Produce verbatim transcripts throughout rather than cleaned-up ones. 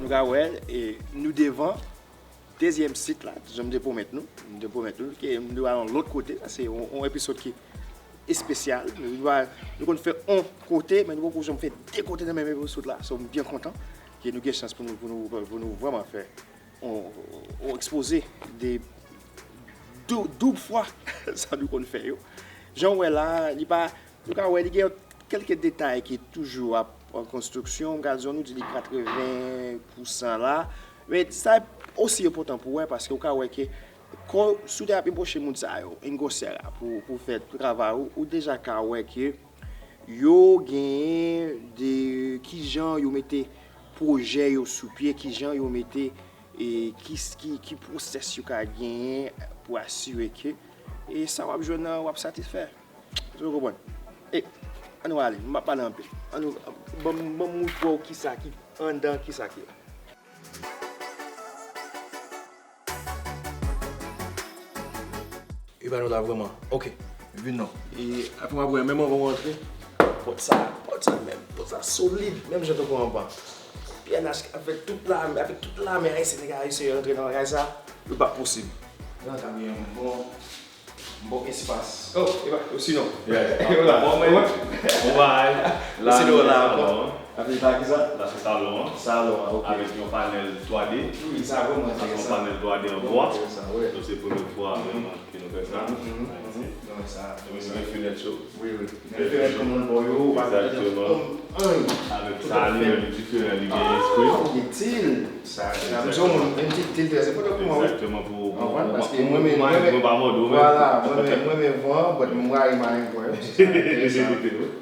Nou ka wè, e, nou devan dezyèm sit la, jan m te pwomèt nou. M te pwomèt nou ke m te va yon lòt kote. Sa se yon, yon episode ki espesyal. Nou va, nou konn fè yon kote, men nou poko janm fè de kote nan menm episode la. So, m byen kontan ke nou gen chans pou nou, pou nou, pou nou vrèman fè yon, yon ekspoze de dou-, doub fwa sa nou konn fè yo. Jan w wè la, li pa, nou ka wè, li gen kèlke detay ki toujou ap an konstriksyon. M ka di w, nou di li katreven pousan la. Men sa osi enpòtan pou wè, paske w ka wè ke kò, si w te ap enpòche moun sa yo, Ingosera, pou, pou fè travay ou, ou deja ka wè ke yo genyen de kijan yo mete pwojè yo sou pye, kijan yo mete, e, ki, ki, ki pwosès yo ka genyen pou asire ke, e, sa w ap jwenn nan, w ap satisfè. Èske w konprann? E, ann nou ale, m p ap pale anpil. Ann nou, ban m, ban m montre w kisa ki anndan, kisa ki la. Epa nou la vrèman. Ok, vin non. E, apre m ap wè, menm anvan w antre, pòt sa, pòt sa menm, pòt sa solid, menm jan tankou anvan. P N H avèk tout lame, avèk tout lame ayisyen, nèg ayisyen yo rantre nan bagay sa, yo p ap posib. Nan ka gen yon bon, bon espas. Oh, epa, osinon. Yeah. Yo la. Bon, men, bon, bay. La, osinon, la, salon, ankò. Apre sa, ki sa? La, se salon an. Salon an, ok. Avèk yon panèl twa D. Wi, sa vrèman enteresan. Sa se yon panèl twa D an bwa. Enteresan, wi. Donk, se premye fwa, vrèman, ke nou fè sa. Mhm, mhm, mhm. Non, sa. Donk, se yon fenèt cho. Wi, wi. Men fè kòmann bò yo, pa gen anyen. Avèk sa, li menm li diferan, li gen espri. Ah, gen til. Sa, sa, m se yon moun, menm ti til trè enpòtan pou mwen, wi. Egzakteman, pou, pou, pou, paske pou mwen, mwen, mwen pa mòde, mwen. Vwala, mwen, mwen, mwen, mwen, van, but mwen rayi marengo, wi. Sa enteresan anpil, wi.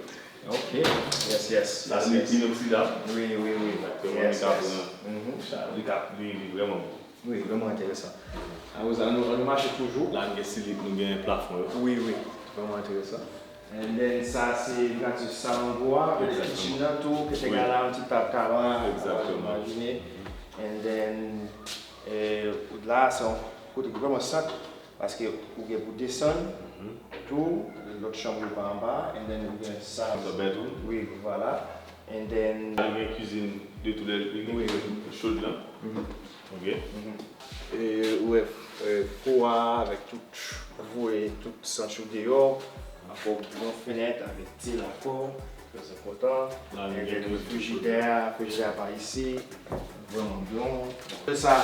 Ok. Yes, yes, yes, yes. Sa se inoksidan. Wi, wi, wi. Egzakteman, li ka pran, li ka, li, li vrèman bon. Wi, vrèman enteresan. Apre sa, ann nou, ann nou mache toujou. La, nou gen silik, nou gen plafon yo. Wi, wi. Vrèman enteresan. And then, sa, se, nou ka di, sa anwo a, avèk kitchen nan tou, ke te gen la, yon ti tab karan, imajine. And then, eh, la, se yon kote ki vrèman sant, paske ou gen pou desann, tou, lòt chanm yo pa anba, and then ou gen sa. Anba bedroom. Wi, vwala. And then, li gen cuisine de tous les jours, wi, wi, cho la. Mhm. Ok. Mhm. E, ou wè, e, fou a, avèk tout, voye tout sant yo deyò, ankò yon fenèt avèk til ankò, trè enpòtan. La, nou gen frijidè a, frijidè a pa isi, vrèman bon. Sa,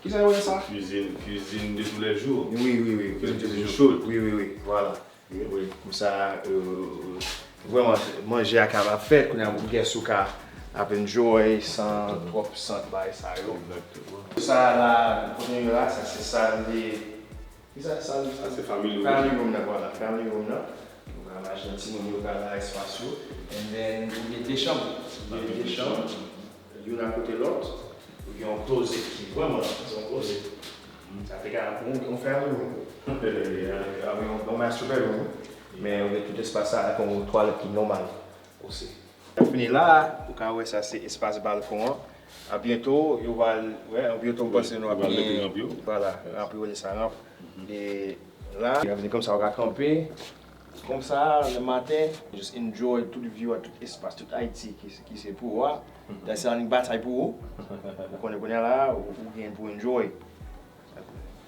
kisa yo rele sa? Cuisine, cuisine de tous les jours. Wi, wi, wi, cuisine de tous les jours. Wi, wi, wi, vwala. Wi, konsa, euh, vrèman, manje a ka ap fèt, kounye a, gèt ou ka ap enjoy san twòp sant bagay sa yo. Egzakteman. Sa la, kote nou ye la, sa se sal de, ki sa, sal, sa se family room. Family room nan, vwala, family room nan. Ou ka imajine timoun yo ka la espas yo. And then, ou gen de chanm. Ou gen de chanm. Youn akote lòt, ou gen yon klozet ki vrèman, se yon klozet. Sa te ka pou yon, yon family room. Yon, yon, yon master bedroom, wi. Men ou gen tout espas sa ak yon twalèt ki nòmal osi. Fini la, ou ka wè sa se espas balkon an. A byento, yo va, wè, an byento, m panse nou ap gen, vwala, ranp yo rele sa ranp. E la, yo vini konsa, ou ka kanpe. Konsa, lè maten, just enjoy tout view a, tout espas, tout Ayiti ki, ki se pou ou a. Dayè se annik batay pou ou. Ou konnen kounye a la, ou, ou gen pou enjoy.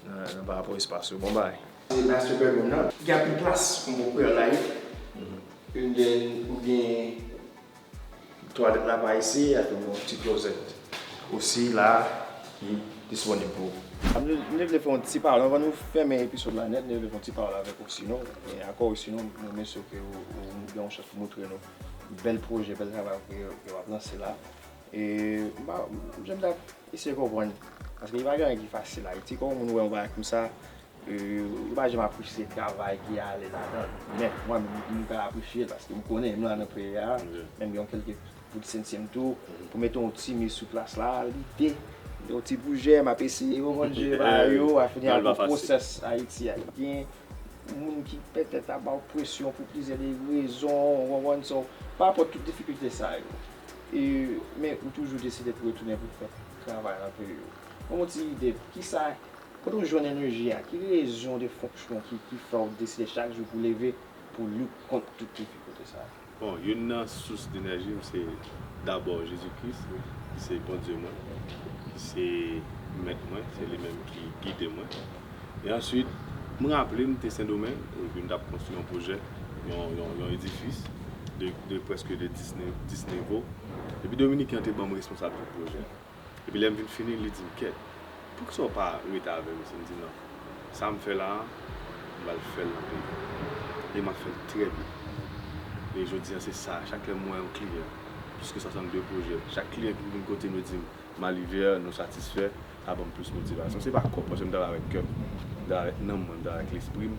Nan, nan pa rapò espas yo, bon bagay. Se master bedroom nan. Gen anpil plas pou mwen kwè live. And then, ou gen twalèt la pa isi, ak yon ti klozèt osi la, ki Disponible pou ou. M te vle fè yon ti pawòl, anvan nou fèmen episode la nèt, m te vle fè yon ti pawòl avèk ou, sinon, e, ankò, sinon, m remèsye w ke ou, ou gen yon chans pou montre nou bèl pwojè, bèl travay ke, ke w ap lanse la. E, m pa, jan m t ap eseye konprann, paske li pa gen anyen ki fasil Ayiti, kòman moun wè yon bagay konsa, e, yo pa janm apresye travay ki ale ladan l. Men, mwen, m, m ka apresye l, paske m konnen, m la nan peyi a, menm gen yon kèlke pou ti sentyèm tou, pou mete yon ti mi sou plas la, lide, yon ti pwojè, m ap eseye konprann je pa yo, a fini ak yon pwosès Ayiti a. Gen moun ki petèt ap ba w presyon pou plizyè de rezon, ou konprann, so, pa rapò tout difikilte sa yo. E, men ou toujou deside pou retounen pou fè travay nan peyi w. Ban m yon ti ide, kisa, kote w jwenn enèji a? Ki rezon de fonksyon ki, ki fè w deside chak jou pou leve, pou lit kont tout difikilte sa yo? Bon, youn nan sous denèji m se dabò Jezi Kris, ki se Bondye mwen, ki se Mèt mwen, se li menm ki gide mwen. E answit, m raple m te Sendomeng, epi m t ap konstwi yon pwojè, yon, yon, yon edifis de, de prèske de dis ni-, dis nivo. Epi Dominiken an te ban m responsab tout pwojè. Epi lè m vin fini, li di m, "Kèt, poukisa w pa rete avè m isi?" M di, "Non, sa m fè la a, m pral fè l nan peyi m. E m ap fè l trè byen." E jodi a, se sa, chak lè m wè yon kliyan, plis ke swasannde pwojè, chak kliyan ki vin kote m, yo di m, "Malivè, nou satisfè," sa ban m plis motivasyon. Se pa kòb, paske m travay avèk kè m, m travay avèk nanm mwen, m travay avèk lespri m,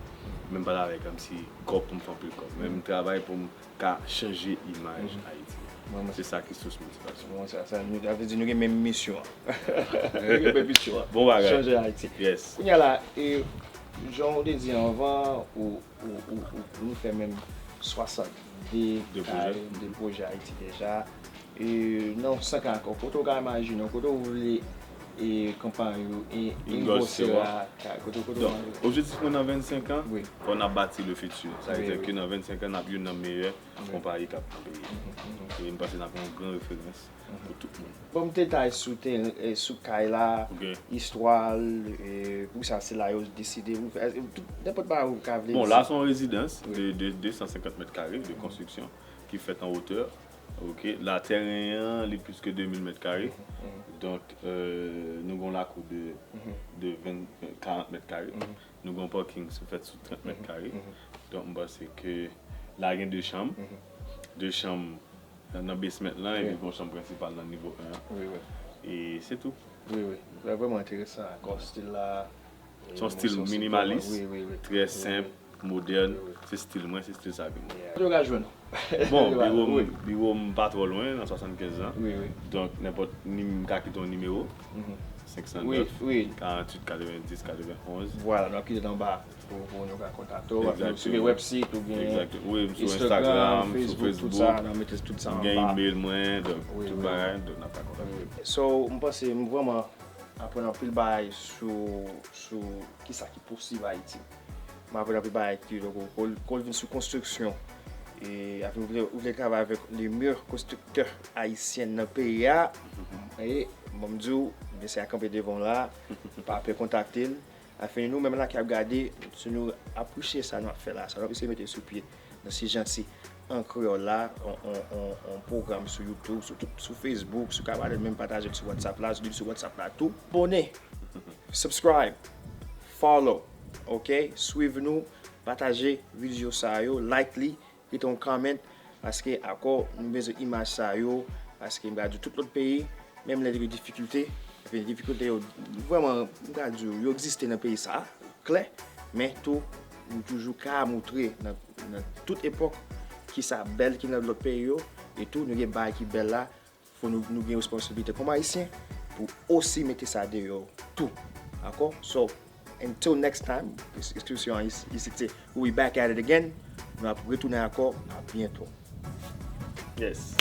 men m pa travay kòmsi kòb pou m fè anpil kòb. Men m travay pou m ka chanje imaj Ayiti. Se sa ki sous motivasyon. Bon, sa, sa, nou, sa vle di nou gen menm misyon an. Nou gen menm misyon an. Bon bagay. Chanje Ayiti. Yes. Kounye a la, e, jan w te di anvan, ou, ou, ou, ou, nou fè menm swasannde de pwojè Ayiti deja. E, nan senk an ankò, kote w ka imajine w, kote w vle, e, konpayi w, e, Ingold Sera, kote, kote w... Donk, objektif mwen nan vennsenk an, fò n ap bati le futur. Sa vle di ke nan vennsenk an, n ap youn nan meyè konpayi k ap nan peyi a. E m panse n ap yon gran referans pou tout moun. Ban m detay sou teren, e, sou kay la, istwa l, e, poukisa se la yo deside pou fè, e, tout, nenpòt bagay ou ka vle di. Bon, la se yon rezidans de, de de san senkant mèt kare de konstriksyon ki fèt an wotè. Ok, la tèren an, li plis ke de mil mèt kare. Donk, e, nou gen yon lakou de, de ven, karant mèt kare. Nou gen yon parking sou fèt sou trant mèt kare. Donk, m panse ke la gen de chanm. De chanm nan basement lan, epi gen yon chanm prensipal nan nivo en an. Wi, wi. E se tou. Wi, wi. Sa vrèman enteresan, ankò stil la. Se yon stil minimalis, trè senp, modèn. Se stil mwen, se stil sa ke mwen. Kote yo ka jwenn ou? Bon, biwo m, biwo m pa twò lwen, nan swasannkenz lan. Wi, wi. Donk, nenpòt, ni-, m ka kite yon nimewo. Senk san nèf, karanntuit, katrevenndis, katrevenonz. Vwala, n ap kite l anba pou, pou nou ka kontakte w. Ou sou website oubyen Instagram, Facebook, tout sa, n ap mete tout sa anba. M gen email mwen, donk, tout bagay, donk, n ap ka kontakte. So, m panse, m vrèman aprann anpil bagay sou, sou kisa ki posib Ayiti. M aprann anpil bagay ki, donk, ou, ou, ou vin sou konstriksyon. E, apre, ou vle, ou vle travay avèk le meilleur constructeur haïtien nan peyi a. E, bon, m di w, mesye a kanpe devan w la, pa pè kontakte l. Afin nou menm la ki ap gade, si nou apresye sa nou ap fè la, sa nou ap eseye mete sou pye nan Se Janti an kreyòl la, on, on, on, on pwogram sou YouTube, sou tout, sou Facebook, si w ka pale l menm, pataje l sou WhatsApp la, sou, sou WhatsApp la tou. Abòne, subscribe, follow, ok? Swiv nou, pataje videyo sa yo, like li, kite yon comment, paske ankò nou bezwen imaj sa yo, paske m ka di w tout lòt peyi, menm lè yo gen difikilte, epi difikilte yo vrèman, m ka di w, yo egziste nan peyi sa, klè, men tou, nou toujou ka montre nan, nan tout epòk kisa bèl ki nan lòt peyi yo, e tou nou gen bagay ki bèl la, fò nou, nou gen responsibilite kòm Ayisyen pou osi mete sa deyò tou. Dakò? So, until next time, ekspresyon an isi, isi se, we back at it again. Nou ap retounen ankò, a byento. Yes.